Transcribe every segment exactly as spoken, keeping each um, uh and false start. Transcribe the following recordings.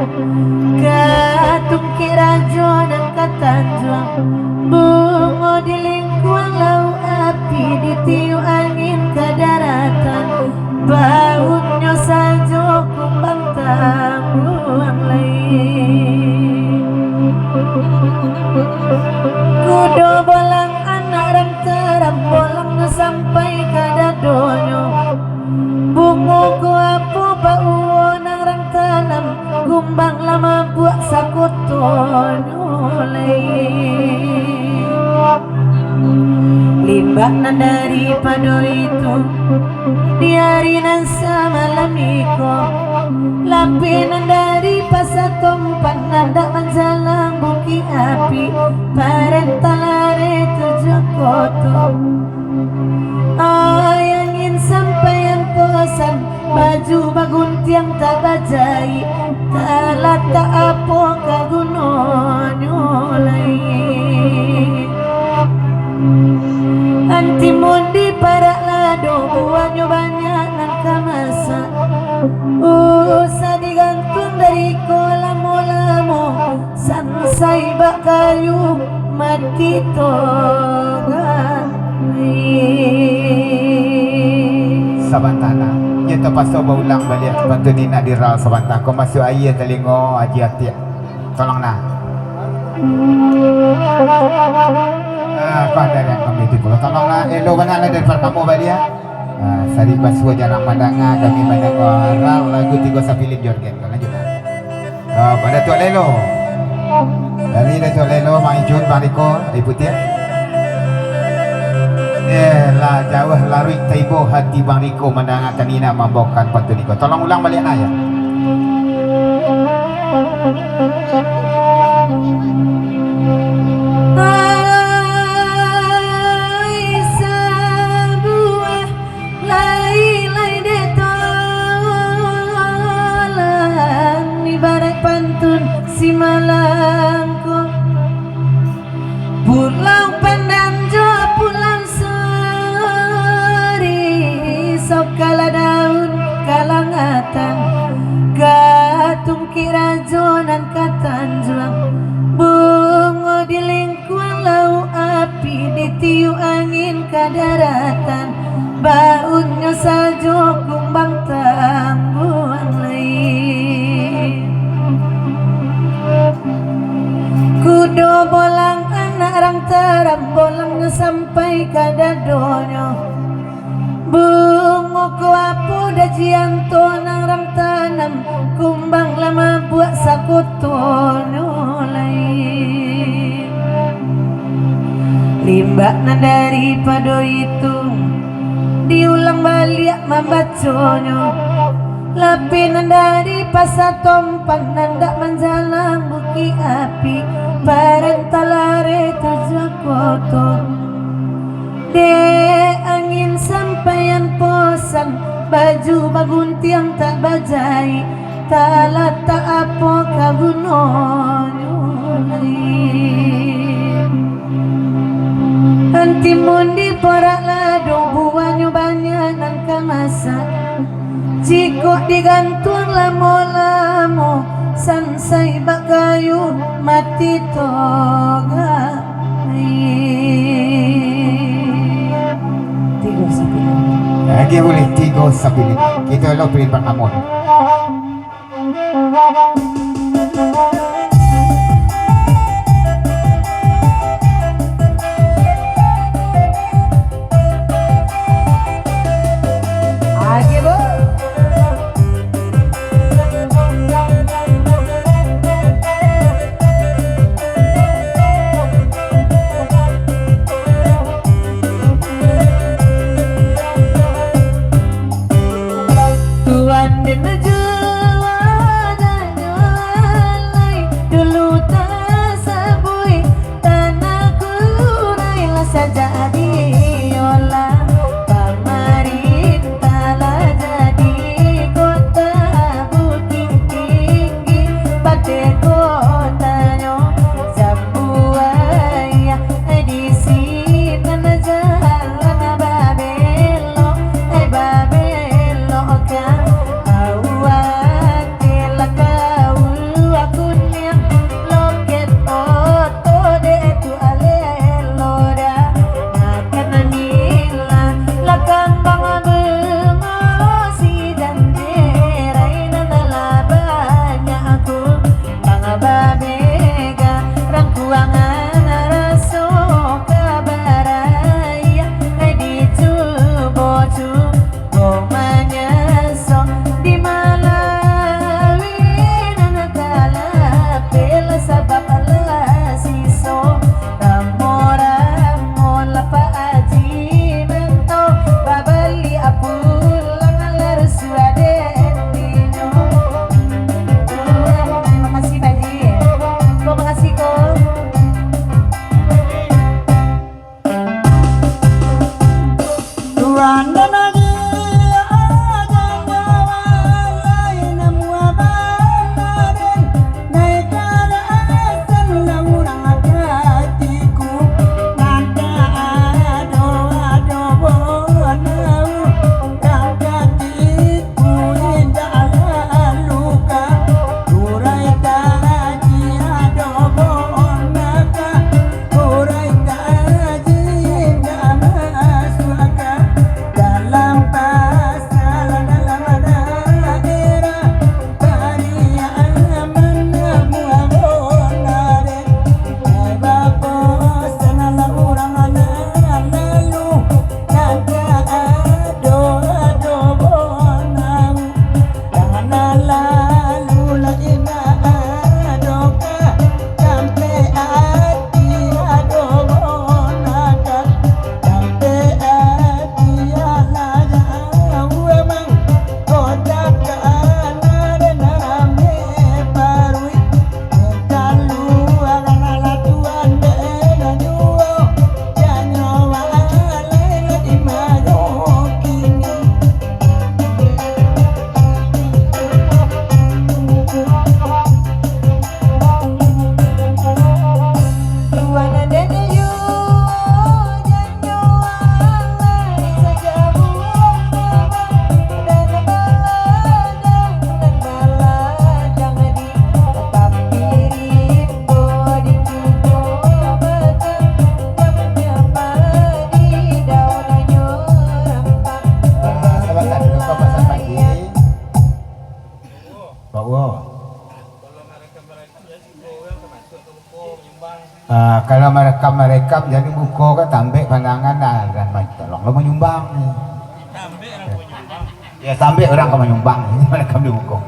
Ka tungkik rajo nan ka tanjuang, bungo di lingkuang lauak api, ditiuak angin ka daratan, baunnyo sajo kumbang tambuang lai. Kudo bolang anak rang taram, bolangnyo sampai ka dadonyo. Bungo ko apo bauwo nan rang tanam, kumbang lah mabuak sakotonyo lai. Limbak nan daripado itu, di ari nan samalam iko, lapeh nan dari pasa Tompan, nan dak manjalang Bukik Api, parentah lareh tujuah koto. Ai angin sampaian posan, baju baguntiang tak bajaik, talatak apo ka gunonyo lai. Antimun di parak lado, buahnyo banyak nan ka masak. Usah digantuang dari ko lamo-lamo, sansai bak kayu mati togai. Sabanta nah, iyo tapaso baulang baliak pantun Ina Dira sabanta. Ko masuak aia talingo Aji Atiak. Tolong nah. Ah, ko ado nan kami tu pulo. Tolong nah, elo bana lah dari partamo baliak. Ah, sari basuo jarang mandanga, kami mandanga rau lagu Tigo Sapilin Jorgen. Lanjut nah. Ah, pado Datuak Lelo. Dari Datuak Lelo, Mang Ijun, Bang Riko, Ibu Tia. Eh, lah jauah laruik taibo hati Bang Riko mandangakan Ina mambaokan pantun iko. Tolong ulang baliak nah, ya. Ai sabuah lai-lai dek tolan, ibarat pantun simalam ko. Pulau Pandan jo Pulau Sari, sok kalah daun kalangatan, ka tungkik rajo nan ka tanjuang, bungo di ling- kuang lauak api, ditiuak angin ka daratan, baunnyo sajo kumbang tambuang lai. Kudo bolang anak rang taram, bolangnyo sampai ka dadonyo. Bungo ko apo dajian tu nan rang tanam, kumbang lah mabuak sakotonyo lai. Limbak nan daripado itu, diulang baliak mambaconyo. Lapeh nan dari Pasa Tompan, nan dak manjalang Bukik Api, parentah lareh tujuah koto. Dek angin sampaian posan, baju baguntiang tak bajaik, talatak apo ka gunonyo lai. Antimun di parak lado, buahnyo banyak nan ka masak. Jikok digantuang lamo-lamo, sansai bak kayu mati togai. Tigo sapilin. Lagi buliah tigo sapilin. Kito lo pilih partamo. Aje, Bu. Tuan den menuju Pak Wo. Ah, kalau marekam-marekam jadi buko kan tambek pandangan, ah, dan ma-, tolonglah manyumbang. Ya, tambek urang ka manyumbang, marekam di buko.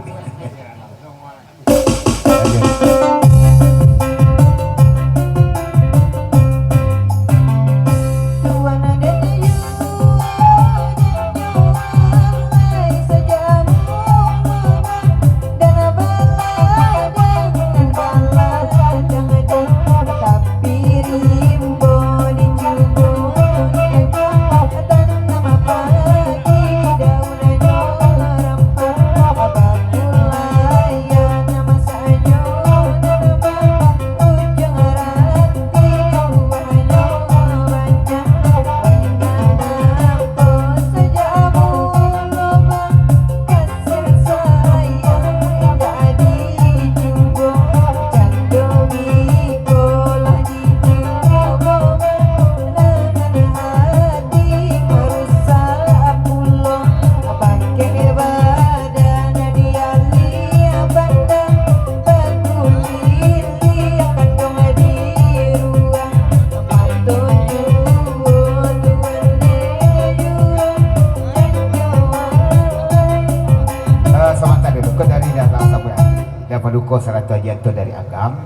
Eh, samantaro duko dari dalam sabuah hati, dan paduko sarato ajianto dari Agam,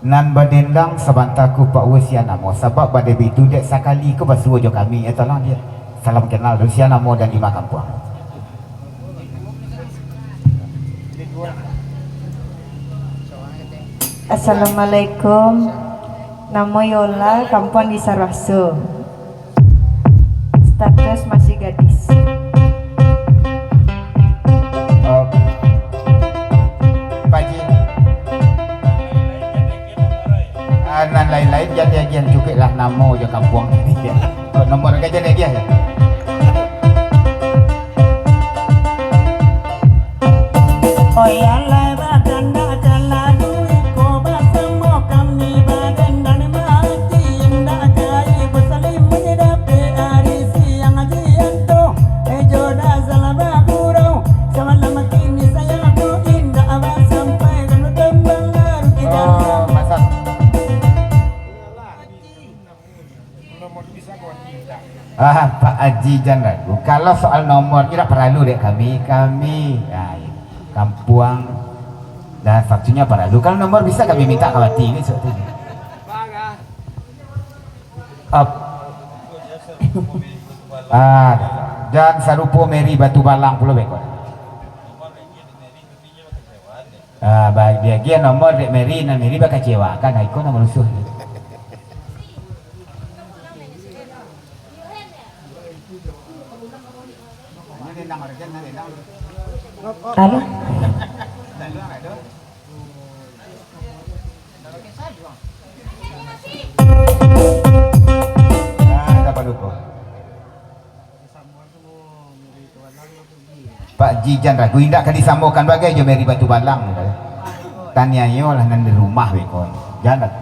nan badendang sabanta ku Pak Wo sia namo, sabab badebek itu dek sakali ko basuo jo kami, eh, tolong dia. Salam kenal dulu, sia namo dan di ma kampuang. Assalamualaikum. Namo Yola, kampuang di Saruaso. Status masih gadis. Oh. Pak Ji. Ah, nan lain-lain jan diagiahan, cukuiklah namo jo kampuang. Kok nomor aja diagiah ya? Oya lai bakandak ka lagu iko, basamo kami badendang mati, indak kai basalin dapek ari siang aji anto. Ejo dasar bagurau, samalam kini sayang aku indak basampai, kan tembang lalu kita. Oh, masak. Ah, Pak Haji jan ragu. Kalau soal nomor, indak paralu dek kami. Kami, ah, kampuang dan satunya paralu. Kalau nomor bisa kami minta ka Wati ni, suatu ni. Up. Ah, jan sarupo Mary Batu Balang pulo beko. Ah, ba-, diagiah nomor dek Mary, nan Mary bakecewakan, ah, iko nan marusuah. Halo? Ah, dapat duko. Pak Ji jan ragu, indak ka disamokan bagai jo Mary Batu Balang. Taniayo lah nan di rumah beko. Jan ragu.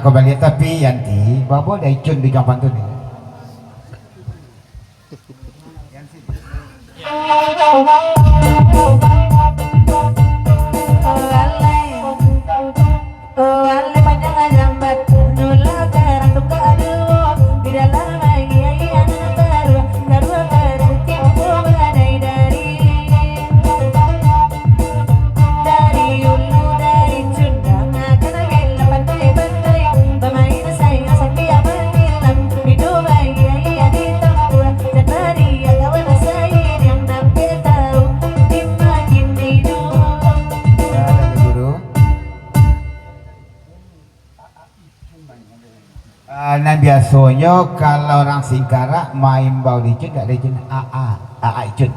Baliak tapi, Yanti, babo dah icun di Jang Pantun ni. Ah, nan biasonyo, kalau urang Singkarak maimbau di Icun, dak di Icun, aa, aa Icun.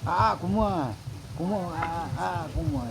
Aa, kumua, kumua, aa, aa, kumua.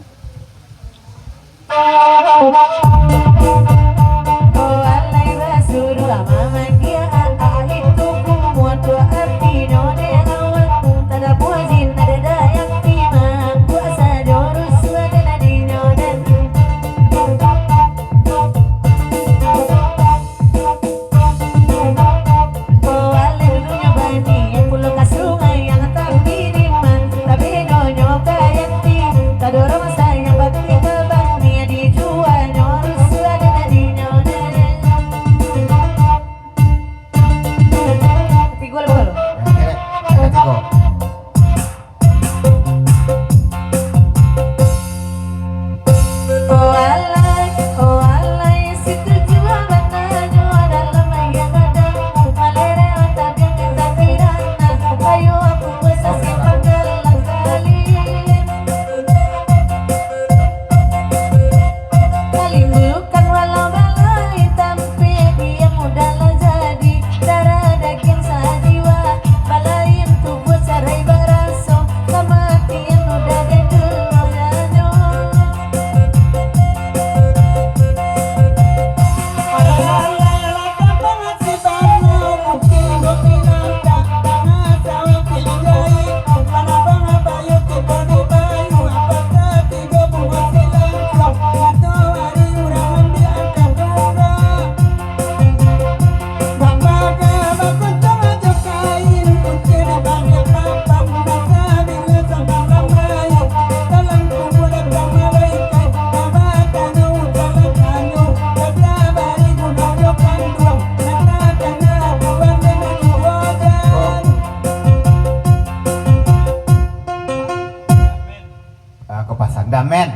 Ah, kau pasang dah, men.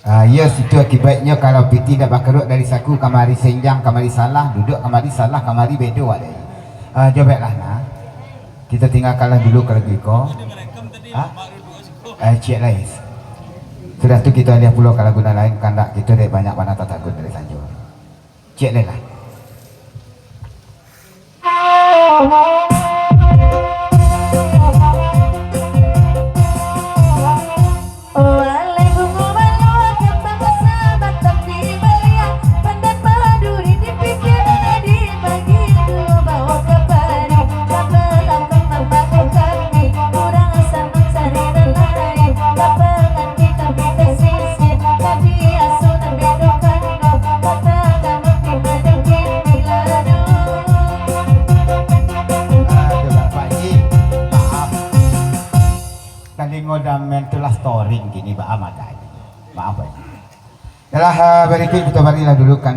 Ah, iyo, situ akibatnyo kalau piti indak bakaruak dari saku, kamari senjang, kamari salah, duduak kamari salah, kamari bedo awak deh. Ah, jo baiklah, nah. Kito tinggakanlah dulu ka lagu iko. Ha? Eh, ciek lai. Sudah tu kito alih pulo ka lagu nan lain, kandak kito dek banyak bana tatagun dari Sanjo. Ciek lai lah. Aduh, Bapak Ji, maaf. Talingo damen tu lah storing kini, ba-, ah, magai. Maaf, Pak Ji. Yalah, ah, barikuik kito barilah dulu kan.